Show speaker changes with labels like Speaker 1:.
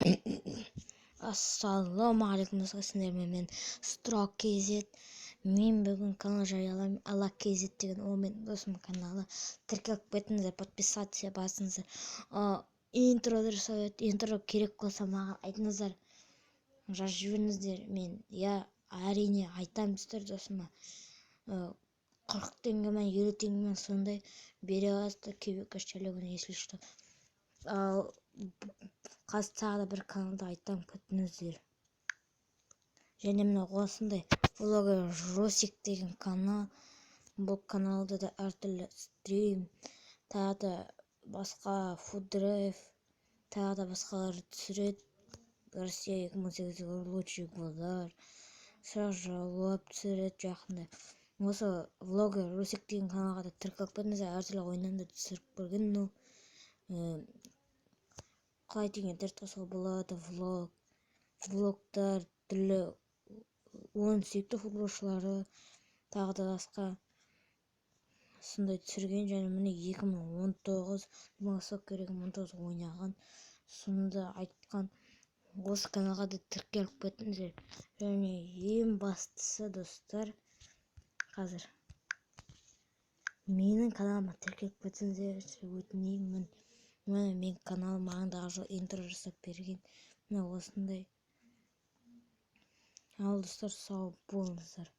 Speaker 1: Ассалаумағалейкум, достар! Сіздермен мен, Строк KZ. Мен бүгін канал жариялаймын, Алла KZ деген. Ол менің досымның каналы. Тіркеліп кетіңіздер, подписаться басыңыздар. Интро жасап, интро керек болса, маған айтыңыздар, жазып жіберіңіздер. Мен, иә, әрине айтамын сіздер досыма. 40 теңге ма, 50 теңге ма, сондай бере аласыздар киви кошелегіне, если что. Ал қазір тағы да бір каналды айтамын, күтіңіздер. Және мына осындай Влогер Росик деген канал. Бұл каналда да әртүрлі стрим, тағы да басқа фудрайв, тағы да басқалар түсіреді. Россия 2018 лучший голдар, сұрақ жауап түсіреді. Жақында осы Влогер Русик деген каналға да тіркеліп кетіңіздер. Әртүрлі ойыннан да түсіріп көрген. Ну, қалай деген, интернет қосуға болады, влогтар, түрлі оның сүйікті футболшылары, тағы да басқа сондай түсірген. Және міне, 2019 сокер 2019 ойнаған, сонда айтқан. Осы каналға да тіркеліп кетіңіздер. Және ең бастысы, достар, қазір менің каналыма тіркеліп кетсеңіздер, өтінемін. Міне, менің каналым маған жыл интро жасап берген, міне, осындай. Ал, достар, сау болыңыздар.